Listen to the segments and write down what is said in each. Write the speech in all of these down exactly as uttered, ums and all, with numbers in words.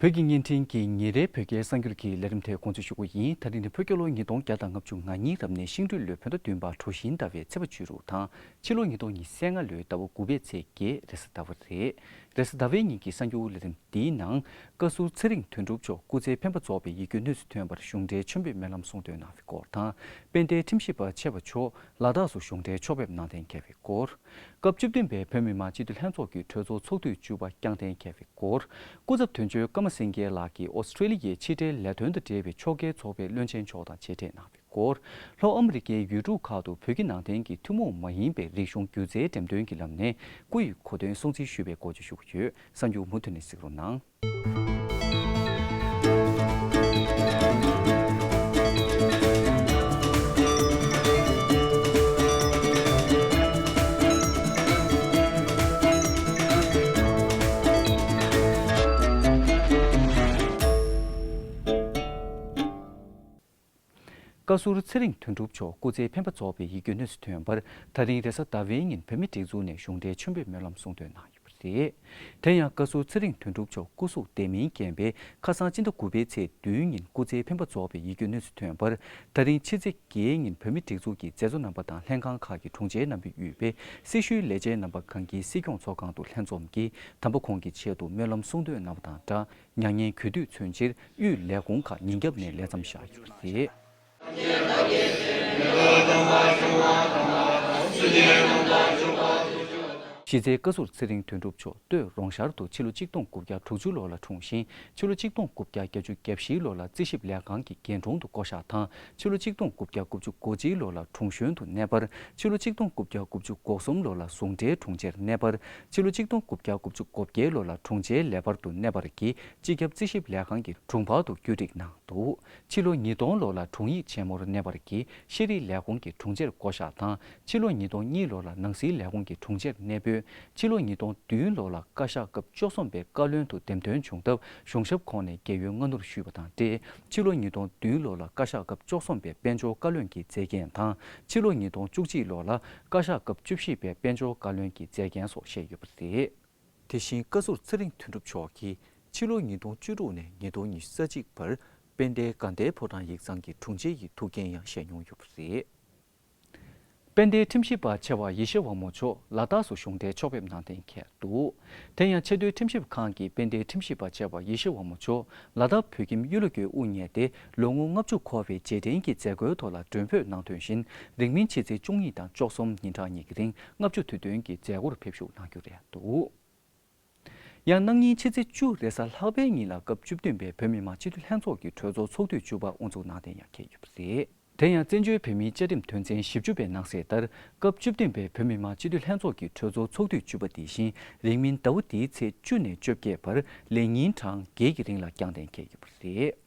བོད་ཀྱི་བརྙན་འཕྲིན་གྱི་ཉིན་རེའི་བོད་སྐད་གསར་འགྱུར་གྱི་ལས་རིམ་དེ་འགོ་འཛུགས་ཞུ་གི་ཡིན། ད་རིང་ནི་བོད་རྒྱལ་ལོ་ཉིས་སྟོང་བརྒྱ་དང་ལྔ་བཅུ་ང་གཉིས་རབ་གནས་ཤིང་སྦྲུལ་ལོའི་བོད་ཟླ་བདུན་པ་གྲོ་བཞིན་ཟླ་བའི་ཚེས་པ་བཅུ་དྲུག་དང་། ཕྱི་ལོ་ཉིས་སྟོང་ཉི་ཤུ་རྩ་ལྔ་ལོའི་ཟླ་བ་དགུ་པའི་ཚེས་བརྒྱད་རེས་གཟའ་ཟླ་བ་རེད། རེས་གཟའ་ཟླ་བའི་ཉིན་གྱི་གསར་འགྱུར་ལས་རིམ་འདིའི་ནང་། བཀའ་ཟུར་ཚེ་རིང་དོན་གྲུབ་མཆོག་སྐུ་ཚེ་འཕེན་པ་རྫོགས་པའི་ཡིད་སྐྱོའི་གནས་སུ་ཐོན་པར་གཞུང་འབྲེལ་མཆོད་འབུལ་སྨོན་ལམ་གསུང་འདོན་གནང་བའི་སྐོར་དང་། དཔལ་ལྡན་ཁྲིམས་ཞིབ་པ་ཆེ་བ་མཆོག་ལ་དྭགས་སུ་གཞུང་འབྲེལ་ཕྱོགས་ཕེབས་གནང་གཏན་འཁེལ་བའི་སྐོར། སྐབས་བཅུ་བདུན་པའི་བོད་མི་མང་སྤྱི་འཐུས་ལྷན་ཚོགས་ཀྱི་གྲོས་ཚོགས་ཚོགས་དུས་བཅུ་པ་བསྐྱངས་གཏན་འཁེལ་བའི་སྐོར། སྐུ་ཚབ་དོན་གཅོད་ཀརྨ་སེང་གེ་ལགས་ཀྱིས་ཨོ་སི་ཀྲེ་ལི་ཡའི་ཕྱི་འབྲེལ་ལས་དོན་དང་འབྲེལ་བའི་ཕྱོགས་འགལ་ཚོགས་པའི་བློན་ཆེན་མཆོག་དང་མཇལ་འཕྲད་གནང་བའི་སྐོར། ལྷོ་ཨ་མི་རི་ཀའི་ཡུལ་གྲུ་ཁག་ཏུ་བོད་ཀྱི་ནང་བསྟན་གྱི་ཐུན་མོང་མ་ཡིན་པའི་རིག་གཞུང་སྒྱུ་རྩལ་འགྲེམས་སྟོན་གྱི་ལམ་ནས་སྐུ་ཡི་གོ་སྟོན་སྲུང་བརྩི་ཞུས་པའི་སྐོར་བཅས་ཞུ་གི་ཡོད། གསར་འགྱུར་མུ་མཐུད་ནས་གཟིགས་རོགས་གནང་། བཀའ་ཟུར་ཚེ་རིང་དོན་གྲུབ་མཆོག་སྐུ་ཚེ་འཕེན་པ་རྫོགས་པའི་ཡིད་སྐྱོའི་གནས་སུ་ཐོན་པར། ད་རིང་རེས་གཟའ་ཟླ་བའི་ཉིན་བོད་མིའི་སྒྲིག་འཛུགས་ནས་གཞུང་འབྲེལ་མཆོད་འབུལ་སྨོན་ལམ་གསུང་འདོན་གནང་ཡོད་པ་རེད། དེ་ཡང་བཀའ་ཟུར་ཚེ་རིང་དོན་གྲུབ་མཆོག་སྐུ་གཟུགས་བདེ་མིན་རྐྱེན་པས་ཁ་སང་སྤྱི་ཟླ་དགུ་པའི་ཚེས་བདུན་ཉིན་སྐུ་ཚེ་འཕེན་པ་རྫོགས་པའི་ཡིད་སྐྱོའི་གནས་སུ་ཐོན་པར། ད་རིང་ཕྱི་ཚེས་བརྒྱད་ཉིན་བོད་མིའི་སྒྲིག་འཛུགས་ཀྱི་མཛད་གཙོ་རྣམ་པ་དང་ལྷན་ཁང་ཁག་གི་དྲུང་ཆེ་རྣམ་པའི་དབུས་པའི་སྲི་ཞུའི་ལས་བྱེད་རྣམ་པ་གང་གིས་སྲིད་སྐྱོང་ཚོགས་ཁང་དུ་ལྷན་འཛོམས་ཀྱིས་དམ་པ་ཁོང་གི་ཆེད་དུ་སྨོན་ལམ་གསུང་འདོན་གནང་བ་དང་སྦྲགས། མྱ་ངན་གུས་འདུད་མཚོན་ཕྱིར་དབུས་ལས་ཁུངས་ཁག་ཉིན་རྒྱབ་ནས་ལས་མཚམས་བཞག་ཡོད་པ་རེད། གཞི་རྩའི་བཀའ་ཟུར་ཚེ་རིང་དོན་གྲུབ་མཆོག་སྟོད་རོང་ཤར་དུ་ཕྱི་ལོ་ཆིག་སྟོང་དགུ་བརྒྱ་དྲུག་ཅུ་ལོ་ལ་འཁྲུངས་ཤིང་། ཕྱི་ལོ་ཆིག་སྟོང་དགུ་བརྒྱ་བརྒྱད་ཅུ་གྱ་བཞི་ལོ་ལ་རྩིས་ཞིབ་ལས་ཁང་གི་རྒན་དྲུང་དུ་བསྐོ་གཞག་དང་། ཕྱི་ལོ་ཆིག་སྟོང་དགུ་བརྒྱ་དགུ་བཅུ་གོ་གཅིག་ལོ་ལ་དྲུང་གཞོན་དུ་གནས་སྤར། ཕྱི་ལོ་ཆིག་སྟོང་དགུ་བརྒྱ་དགུ་བཅུ་གོ་གསུམ་ལོ་ལ་ཟུང་འབྲེལ་དྲུང་ཆེར་གནས་སྤར། ཕྱི་ལོ་ཆིག་སྟོང་དགུ་བརྒྱ་དགུ་བཅུ་གོ་བརྒྱད་ལོ་ལ་དྲུང་ཆེའི་ལས་འཕར་དུ་གནས་སྤར་གྱིས་སྤྱི་ཁྱབ་རྩིས་ཞིབ་ལས་ཁང་གི་དྲུང་འཕར་དུ་བཀོད་སྒྲིག་གནང་འདུག་ཕྱི་ལོ་ཉིས་སྟོང་ལོ་ལ་དྲུང་ཡིག་ཆེན་མོར་གནས་སྤར་གྱིས་ཤེས་རིག་ལས་ཁུངས་ཀྱི་དྲུང་ཆེར་བསྐོ་གཞག་དང་། ཕྱི་ལོ་ཉིས་སྟོང་གཉིས་ལོ་ལ་ནང་སྲིད་ལས་ཁུངས་ཀྱི་དྲུང་ཆེར་གནས་སྤོས། ཕྱི་ལོ་ཉིས་སྟོང་བདུན་ལོ་ལ་བཀའ་ཤག་སྐབས་བཅུ་གསུམ་པའི་བཀའ་བློན་དུ་འདེམས་ཐོན་བྱུང་སྟབས་གཞུང་ཞབས་ཁོངས་ནས་རྒས་ཡོལ་སྔ་སྣུར་ཞུས་པ་དང་འབྲེལ། ཕྱི་ལོ་ཉིས་སྟོང་བདུན་ལོ་ལ་བཀའ་ཤག་སྐབས་བཅུ་གསུམ་པའི་དཔལ་འབྱོར་བཀའ་བློན་གྱི་མཛད་འགན་དང་། ཕྱི་ལོ་ཉིས་སྟོང་བཅུ་གཅིག་ལོ་ལ་བཀའ་ཤག་སྐབས་བཅུ་བཞི་པའི་དཔལ་འབྱོར་བཀའ་བློན་གྱི་མཛད་འགན་སོགས་བཞེས་ཡོད་པ་རེད། དེ་བཞིན་བཀའ་ཟུར་ཚེ་རིང་དོན་གྲུབ་མཆོག་གིས་ཕྱི་ལོ་ཉིས་སྟོང་བཅུ་དྲུག་ནས་ཉིས་སྟོང་ཉི་ཤུ་རྩ་གཅིག་བར་དཔལ་ལྡན་དགའ་ལྡན་ཕོ་བྲང་ཡིག་ཚང་གི་དྲུང་ཆེ་ཡི་ཐུགས་འགན་ཡང་བཞེས་མྱོང་ཡོད་པ་རེད། དཔལ་ལྡན་ཁྲིམས་ཞིབ་པ་ཆེ་བ་ཡེ་ཤེས་དབང་མོ་མཆོག་ལ་དྭགས་སུ་གཞུང་འབྲེལ་ཕྱོགས་ཕེབས་གནང་གཏན་འཁེལ་འདུག་དེ་ཡང་ཆེས་མཐོའི་ཁྲིམས་ཞིབ་ཁང་གིས་དཔལ་ལྡན་ཁྲིམས་ཞིབ་པ་ཆེ་བ་ཡེ་ཤེས་དབང་མོ་མཆོག་ལ་དྭགས་བོད་ཁྱིམ་གཡུ་ལོ་རྒྱལ་དབུ་བརྙེས་ཏེ་ལོ་ངོ་ལྔ་བཅུ་འཁོར་བའི་རྗེས་དྲན་གྱི་མཛད་སྒོའི་ཐོག་ལ་མགྲོན་འབོད་གནང་དོན་བཞིན། རིང་མིན་ཕྱི་ཚེས་བཅུ་གཉིས་དང་བཅུ་གསུམ་ཉིན་གྲངས་གཉིས་ཀྱི་རིང་ལྔ་བཅུ་དུས་སྟོན་གྱི་མཛད་སྒོར་ཕེབས་ཞུགས་གནང་རྒྱུ་རེད་འདུག་ཡང་གནངས་ཉིན་ཕྱི་ཚེས་བཅུ་རེས་གཟའ་ལྷག་པའི་ཉིན་ལ་སྐབས་བཅུ་བདུན་པའི་བོད་མི་མང་སྤྱི་འཐུས་ལྷན་ཚོགས་ཀྱི་གྲོས་ཚོགས་ཚོགས་དུས་བཅུ་པ་དབུ་འཛུགས་གནང་གཏན་ཡང་འཁེལ་ཡོད་པ་རེད། དེ་ཡང་བཙན་བྱོལ་བོད་མིའི་བཅའ་ཁྲིམས་དོན་ཚན་བཞི་བཅུ་པའི་ནང་གསལ་ལྟར། སྐབས་བཅུ་བདུན་པའི་བོད་མི་མང་སྤྱི་འཐུས་ལྷན་ཚོགས་ཀྱི་གྲོས་ཚོགས་ཚོགས་དུས་བཅུ་པ་དེ་བཞིན་རིང་མིན་ཟླ་བ་འདིའི་ཚེས་བཅུ་ནས་བཅོ་བརྒྱད་བར་ལས་ཉིན་གྲངས་བརྒྱད་ཀྱི་རིང་ལ་བསྐྱངས་གཏན་འཁེལ་ཡོད་པ་རེད།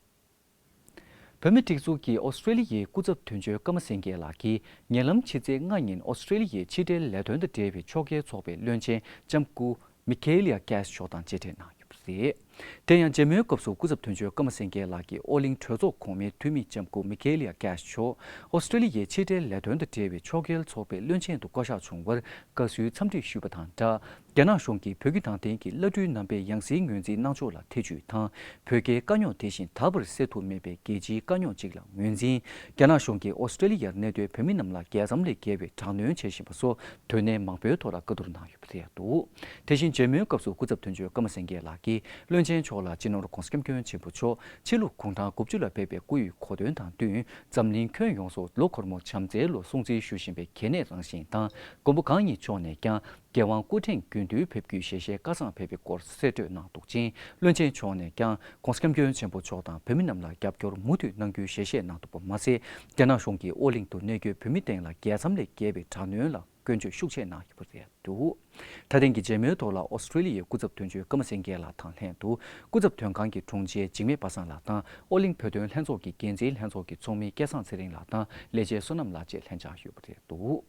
བོད་མིའི་སྒྲིག་འཛུགས་ཀྱི་ཨོ་སི་ཀྲེ་ལི་ཡའི་སྐུ་ཚབ་དོན་གཅོད་ཀརྨ་སེང་གེ་ལགས་ཀྱིས་ཉེ་ལམ་ཕྱི་ཚེས་ལྔ་ཉིན་ཨོ་སི་ཀྲེ་ལི་ཡའི་ཕྱི་འབྲེལ་ལས་དོན་དང་འབྲེལ་བའི་ཕྱོགས་འགལ་ཚོགས་པའི་བློན་ཆེན་ལྕམ་སྐུ་མི་ཁེ་ལི་ཡ་ཀེ་སི་མཆོག་དང་མཇལ་འཕྲད་གནང་ཡོད་པ་རེད། དེ་ཡང་མཇལ་མོལ་སྐབས་སུ་སྐུ་ཚབ་དོན་གཅོད་ཀརྨ་སེང་གེ་ལགས་ཀྱིས་ཨོ་གླིང་གྲོས་ཚོགས་གོང་མའི་འཐུས་མི་ལྕམ་སྐུ་མི་ཁེ་ལི་ཡ་ཀེ་སི་མཆོག་ཨོ་སི་ཀྲེ་ལི་ཡའི་ཕྱི་འབྲེལ་ལས་དོན་དང་འབྲེལ་བའི་ཕྱོགས་འགལ་ཚོགས་པའི་བློན་ཆེན་དུ་བསྐོ་གཞག་བྱུང་བར་དགའ་བསུའི་འཚམས་འདྲི་ཞུས་པ་དང་སྦྲགས། རྒྱ་ནག་གཞུང་གིས་བོད་བརྒྱུད་ནང་བསྟན་གྱི་བླ་སྤྲུལ་རྣམ་པའི་ཡང་སྲིད་ངོས་འཛིན་གནང་ཕྱོགས་ལ་ཐེ་བྱུས་དང་། བོད་རྒྱའི་དཀའ་རྙོག་དེ་བཞིན་ད་བར་སེལ་ཐུབ་མེད་པའི་རྒྱལ་སྤྱིའི་དཀའ་རྙོག་ཅིག་ལ་ངོས་འཛིན། རྒྱ་ནག་གཞུང་གིས་ཨོ་སི་ཀྲེ་ལི་ཡར་གནས་སྡོད་བོད་མི་རྣམས་ལ་རྒྱལ་མཚམས་ལས་བརྒལ་བའི་དྲག་གནོན་བྱེད་བཞིན་པ་སོགས་དོན་གནད་མང་པོའི་ཐོག་ལ་བཀའ་བསྡུར་གནང་ཡོད་པ་རེད་འདུག་དེ་བཞིན་མཇལ་མོལ་སྐབས་སུ་སྐུ་ཚབ་དོན་གཅོད་ཀརྨ་སེང་གེ་ལགས་ཀྱིས་བློན་ཆེན་མཆོག་ལ་སྤྱི་ནོར་༧གོང་ས་༧སྐྱབས་མགོན་ཆེན་པོ་མཆོག་ཕྱི་ལུགས་གུང་ཐང་དགུ་བཅུ་ལ་ཕེབས་པའི་སྐུ་ཡི་གོ་སྟོན་དང་བསྟུན། འཛམ་གླིང་ཁྱོན་ཡོངས་སུ་ལོ་འཁོར་མོ་བྱམས་བརྩེའི་ལོ་སྲུང་བརྩི་ཞུ་བཞིན་པའི་གལ་གནད་རང་བཞིན་དང་། མགོན་པོ་གང་ཉིད་མཆོག་ནས་ཀྱང་རྒྱལ་དབང་སྐུ་ཕྲེང་རྒྱུན་དུ་ཕེབས་རྒྱུའི་ཞལ་བཞེས་བཀའ་བཟང་ཕེབས་པའི་སྐོར་གསལ་བཀྲོལ་གནང་འདུག་ཅིང་། བློན་ཆེན་མཆོག་ནས་ཀྱང་༧གོང་ས་༧སྐྱབས་མགོན་ཆེན་པོ་མཆོག་དང་བོད་མི་རྣམས་ལ་རྒྱབ་སྐྱོར་མུ་མཐུད་གནང་རྒྱུའི་ཞལ་བཞེས་གནང་འདུག་པ་མ་ཟད། རྒྱ་ནག་གཞུང་གིས་ཨོ་གླིང་དུ་གནས་འཁོད་བོད་མི་སྟེང་ལ་རྒྱལ་མཚམས་ལས་བརྒལ་བའི་དྲག་གནོན་ལ་སྐྱོན་བརྗོད་ཤུགས་ཆེ་གནང་ཡོད་པ་རེད་འདུག་ད་ཐེངས་ཀྱི་མཇལ་མོལ་ཐོག་ལ་ཨོ་སི་ཀྲེ་ལི་ཡའི་སྐུ་ཚབ་དོན་གཅོད་ཀརྨ་སེང་གེ་ལགས་དང་ལྷན་དུ། སྐུ་ཚབ་དོན་ཁང་གི་དྲུང་ཆེ་འཇིགས་མེད་པ་སངས་ལགས་དང་ཨོ་གླིང་བོད་དོན་ལྷན་ཚོགས་ཀྱི་འགན་འཛིན་ལྷན་ཚོགས་ཀྱི་ཚོགས་མི་སྐལ་བཟང་ཚེ་རིང་ལགས་དང་ལས་བྱེད་བསོད་ནམས་ལགས་བཅས་ལྷན་བཅར་ཡོད་པ་རེད་འདུག་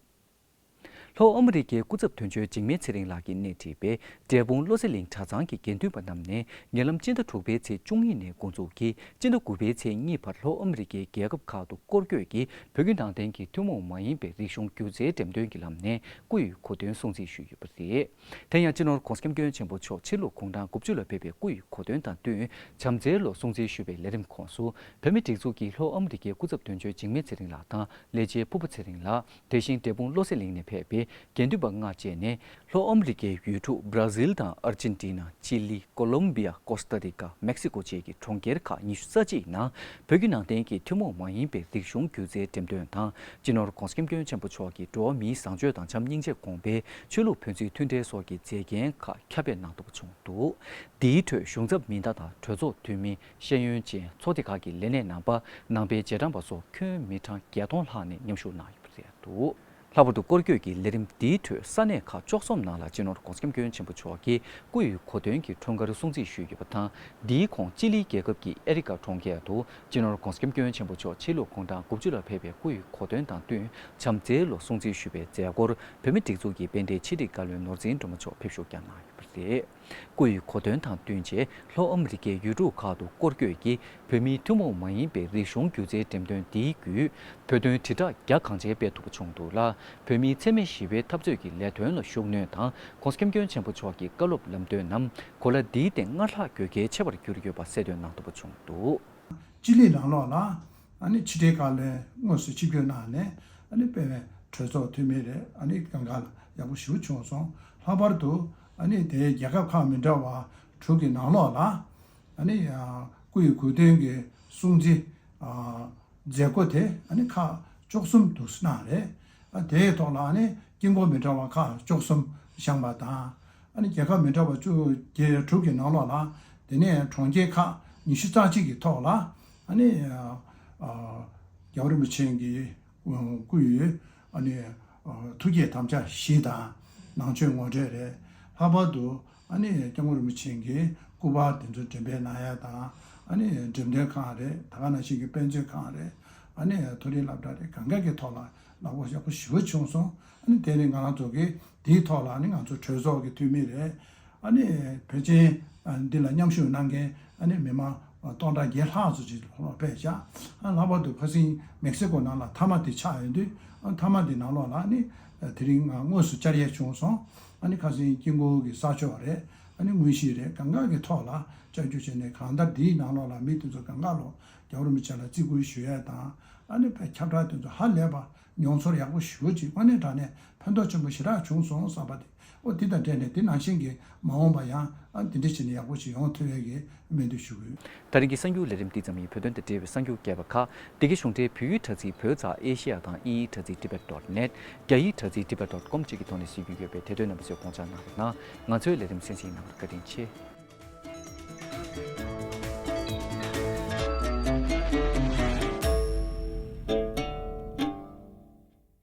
ལྷོ་ཨ་མི་རི་ཀའི་སྐུ་ཚབ་དོན་གཅོད་འཇིགས་མེད་ཚེ་རིང་ལགས་ཀྱིས་སྣེ་ཁྲིད་པའི་འབྲས་སྤུངས་བློ་གསལ་གླིང་གྲྭ་ཚང་གི་དགེ་འདུན་པ་རྣམས་ནས་ཉེ་ལམ་སྤྱི་ཟླ་དྲུག་པའི་ཚེས་བཅུ་གཉིས་ནས་འགོ་འཛུགས་ཀྱིས་སྤྱི་ཟླ་དགུ་པའི་ཚེས་གཉིས་བར་ལྷོ་ཨ་མི་རི་ཀའི་རྒྱལ་ཁབ་ཁག་ཏུ་སྐོར་སྐྱོད་ཀྱིས་བོད་བརྒྱུད་ནང་བསྟན་གྱི་ཐུན་མོང་མ་ཡིན་པའི་རིག་གཞུང་སྒྱུ་རྩལ་འགྲེམས་སྟོན་གྱི་ལམ་ནས་སྐུ་ཡི་གོ་སྟོན་སྲུང་བརྩི་ཞུས་ཡོད་པ་རེད། དེ་ཡང་སྤྱི་ནོར་༧གོང་ས་༧སྐྱབས་མགོན་ཆེན་པོ་མཆོག་ཕྱི་ལུགས་གུང་ཐང་དགུ་བཅུ་ལ་ཕེབས་པའི་སྐུ་ཡི་གོ་སྟོན་དང་བསྟུན་བྱམས་བརྩེའི་ལོ་སྲུང་བརྩི་ཞུ་བའི་ལས་རིམ་ཁོངས་སུ་བོད་མིའི་སྒྲིག་འཛུགས་ཀྱི་ལྷོ་ཨ་མི་རི་ཀའི་སྐུ་ཚབ་དོན་གཅོད་འཇིགས་མེད་ཚེ་རིང་ལགས་དང་ལས་བྱེད་ཕུར་བུ་ཚེ་རིང་ལགས། དེ་བཞིན་འབྲས་སྤུངས་བློ་གསལ་གླིང་ནས་ཕེབས་པའི་དགེ་འདུན་པ་ལྔ་བཅས་ནས་ལྷོ་ཨ་མི་རི་ཀའི་ཡུལ་གྲུ་བྷ་ར་ཟིལ་དང་ཨར་ཅན་ཏི་ན། ཅི་ལི། ཀོ་ལོམ་བི་ཡ། ཀོ་སྟ་རི་ཀ། མེག་སི་ཀོ་བཅས་ཀྱི་གྲོང་ཁྱེར་ཁག་ཉི་ཤུ་རྩ་གཅིག་ནང་བོད་བརྒྱུད་ནང་བསྟན་གྱི་ཐུན་མོང་མ་ཡིན་པའི་རིག་གཞུང་སྒྱུ་རྩལ་འགྲེམས་སྟོན་དང་། སྤྱི་ནོར་༧གོང་ས་༧སྐྱབས་མགོན་ཆེན་པོ་མཆོག་གི་འགྲོ་བ་མིའི་བཟང་སྤྱོད་དང་བྱམས་སྙིང་རྗེ་དགོངས་པའི་ཆོས་ལུགས་ཕན་ཚུན་མཐུན་འབྲེལ་སོགས་ཀྱི་མཛེས་རྒྱན་ཁག་ཁྱབ་སྤེལ་གནང་འདུག་པ་བྱུང་འདུག་འདིའི་ཁྲོད་གཞུང་ཚབ་མི་སྣ་དང་གྲོས་ཚོགས་འཐུས་མི། ཤེས་ཡོན་ཅན། ཚོགས་སྡེ་ཁག་གི་ལས་སྣེ་རྣམ་པ། ནང་པའི་རྗེས་འབྲང་པ་སོགས་ཁྱོན་མི་གྲངས་བརྒྱད་སྟོང་ལྷག་ནས་མཉམ་ཞུགས་གནང་ཡོད་པ་རེད་འདུག་ལྷག་པར་དུ་སྐོར་སྐྱོད་ཀྱི་ལས་རིམ་འདིའི་ཁྲོད་ས་གནས་ཁག་བཅུ་གསུམ་ནང་ལ་སྤྱི་ནོར་༧གོང་ས་༧སྐྱབས་མགོན་ཆེན་པོ་མཆོག་གིས་སྐུ་ཡི་གོ་སྟོན་གྱི་འཁྲུངས་སྐར་སྲུང་བརྩི་ཞུས་ཡོད་པ་དང་། འདིའི་ཁོངས་ཅི་ལིའི་རྒྱལ་ཁབ་ཀྱི་ཨེ་རི་ཀ་གྲོང་ཁྱེར་དུ་སྤྱི་ནོར་༧གོང་ས་༧སྐྱབས་མགོན་ཆེན་པོ་མཆོག་ཕྱི་ལུགས་གུང་ཐང་དགུ་བཅུ་ལ་ཕེབས་པའི་སྐུ་ཡི་གོ་སྟོན་དང་བསྟུན་བྱམས་བརྩེའི་ལོ་སྲུང་བརྩི་ཞུས་པའི་མཛད་སྒོར་བོད་མིའི་སྒྲིག་འཛུགས་ཀྱི་དཔལ་ལྡན་ཕྱི་དྲིལ་བཀའ་བློན་ནོར་འཛིན་སྒྲོལ་མ་མཆོག་ཕེབས་ཞུགས་ཀྱང་གནང་ཡོད་པ་རེད། སྐུ་ཡི་གོ་སྟོན་དང་བསྟུན་བྱས་ལྷོ་ཨ་མི་རི་ཀའི་ཡུལ་གྲུ་ཁག་ཏུ་སྐོར་སྐྱོད་ཀྱིས་བོད་མིའི་ཐུན་མོང་མ་ཡིན་པའི་རིག་གཞུང་སྒྱུ་རྩལ་འགྲེམས་སྟོན་འདིའི་བརྒྱུད་བོད་དོན་དྲིལ་བསྒྲགས་རྒྱ་གང་ཆེ་སྤེལ་ཐུབ་པ་བྱུང་འདུག་ལ། བོད་མིའི་འཚེ་མེད་ཞི་བའི་འཐབ་རྩོད་ཀྱི་ལས་དོན་ལ་ཤུགས་སྣོན་དང་༧གོང་ས་༧སྐྱབས་མགོན་ཆེན་པོ་མཆོག་གི་བཀའ་སློབ་ལམ་སྟོན་རྣམས་གོ་ལ་འདིའི་སྟེང་སྔར་ལྷག་དགོས་གལ་ཆེ་བར་གྱུར་ཡོད་པ་གསལ་སྟོན་གནང་ཐུབ་པ་བྱུང་འདུག་ཅི་ལི་ནང་ལོགས་ལ་ཨ་ནི་ཕྱི་དྲིལ་བཀའ་བློན་དངོས་སུ་ཆིབས་བསྒྱུར་གནང་ནས་ཨ་ནི་སྤེལ་བའི་གྲོས་ཚོགས་འཐུས་མི་རེད། ཨ་ནི་གང་ག་ལ་ཡག་པོ་ཞེ་པོ་བྱུང་སོང་། ལྷག་པར་དུ་ཨ་ནི་དེའི་རྒྱལ་ཁབ་ཁག་མི་འདྲ་བ་དྲུག་གི་ནང་ལོགས་ལ་ཨ་ནི་ཡ་སྐུ་ཡི་གོ་སྟོན་གྱི་སྲུང་བརྩི་ཨ་མཛད་སྒོ་དེ་ཨ་ནི་ཁག་བཅུ་གསུམ་འདུག་སེ་གནང་རེད། ཨ་དེའི་ཐོག་ལ་ཨ་ནི་དཀྱིལ་འཁོར་མི་འདྲ་བ་ཁག་བཅུ་གསུམ་བཞེངས་པ་དང་། ཨ་ནི་རྒྱལ་ཁབ་མི་འདྲ་བ་བཅུ་བརྒྱད་དྲུག་གི་ནང་ལོགས་ལ་དེ་ནས་གྲོང་ཁྱེར་ཁག་ཉི་ཤུ་རྩ་གཅིག་གི་ཐོག་ལ་ཨ་ནི་ཨ་རྒྱལ་བ་རིན་པོ་ཆེ་གི་སྐུ་ཡི་ཨ་ནི་ཐུགས་བསྐྱེད་དམ་བཅའ་བཞི་དང་ནང་ཆོས་ངོ་སྤྲོད་རེད། ལྷག་པར་དུ་ཨ་ནི་སྐྱབས་མགོན་རིན་པོ་ཆེ་གི་སྐུ་པར་དེ་ཚོ་འགྲེམས་སྤེལ་གནང་ཡ་དང་། ཨ་ནི་འགྲེམས་སྟོན་ཁང་རེད། ད་ག་ནང་བཞིན་གྱི་དཔེ་མཛོད་ཁང་རེད། ཨ་ནི་མཐོ་རིམ་སློབ་གྲྭ་རེད། གང་ག་གི་ཐོག་ལ་ལག་པ་ཡག་པོ་ཞེ་པོ་བྱུང་སོང་། ཨ་ནི་དེ་ནི་ང་རང་ཚོ་གི་དེའི་ཐོག་ལ་ཨ་ནི་ང་ཚོ་གྲོས་ཚོགས་ཀྱི་འཐུས་མི་རེད། ཨ་ནི་ཕལ་ཆེར་འདི་ལ་མཉམ་ཞུགས་གནང་མཁན་ཨ་ནི་མི་མང་སྟོང་ཕྲག་བརྒྱད་ལྷག་ཙམ་ཅིག་ལྷོ་ཕེབས་ཤག་ཨ་ལྷག་པར་དུ་ཁ་སང་མེག་སི་ཀོ་ནང་ལ་མཐའ་མ་དེ་ཆགས་ཡོང་དུས། ཨ་མཐའ་མ་དེ་ནང་ལོགས་ལ་ཨ་ནི་དེ་རིང་ང་དངོས་སུ་བཅར་ཡས་བྱུང་སོང་། ཨ་ནི་ཁ་སང་དཀྱིལ་འཁོར་གྱི་ས་ཕྱོགས་རེད། ཨ་ནི་དངོས་གཞི་རེད། གང་ག་གི་ཐོག་ལ་བཅར་རྒྱུ་བྱས་ནས། གང་ལྟར་འདིའི་ནང་ལོགས་ལ་མི་དེ་ཚོ་གང་ག་ལོ་རྒྱལ་བ་རིན་པོ་ཆེ་ལ་བརྩི་བཀུར་ཞུ་ཡས་དང་། ཨ་ནི་ཁྱབ་བསྒྲགས་དེ་ཚོ་ཧ་ལས་པ། མྱོང་ཚོར་ཡག་པོ་ཞེ་པོ་ཅིག་དངོས་གནས་དྲང་གནས་ཕན་ཐོགས་ཆེན་པོ་ཞེ་དྲག་བྱུང་སོང་བསམ་པ་དེ། ཨོ་དེ་དང་འབྲེལ་ནས་དེ་ནང་བཞིན་གྱི་མ་འོངས་པ་ཡང་ཨ་དེ་འདྲ་བྱས་ནས་ཡག་པོ་ཞིག་ཡོང་ཐུབ་ཡས་ཀྱི་སྨོན་འདུན་ཞུ་གི་ཡོད། ད་རིང་གི་གསར་འགྱུར་ལས་རིམ་འདི་ཙམ་ཡིན། བོད་དོན་དང་འབྲེལ་བའི་གསར་འགྱུར་རྒྱས་པ་ཁག་འདི་གའི་གཞུང་འབྲེལ་བོད་ཡིག་དྲ་ཚིགས་བོད་ཙ་ཨེ་ཤེ་ཡ་དང་དབྱིན་ཡིག་དྲ་ཚིགས་tibet dot net། རྒྱ་ཡིག་དྲ་ཚིགས་tibet dot com་བཅས་ཀྱི་ཐོག་ནས་གཟིགས་རྒྱུ་ཡོད་པས། དེ་དོན་རྣམ་པ་ཚོས་དགོངས་འཇགས་གནང་རོགས་གནང་། ང་ཚོའི་ལས་རིམ་གསན་གཟིགས་གནང་བར་བཀའ་དྲིན་ཆེ།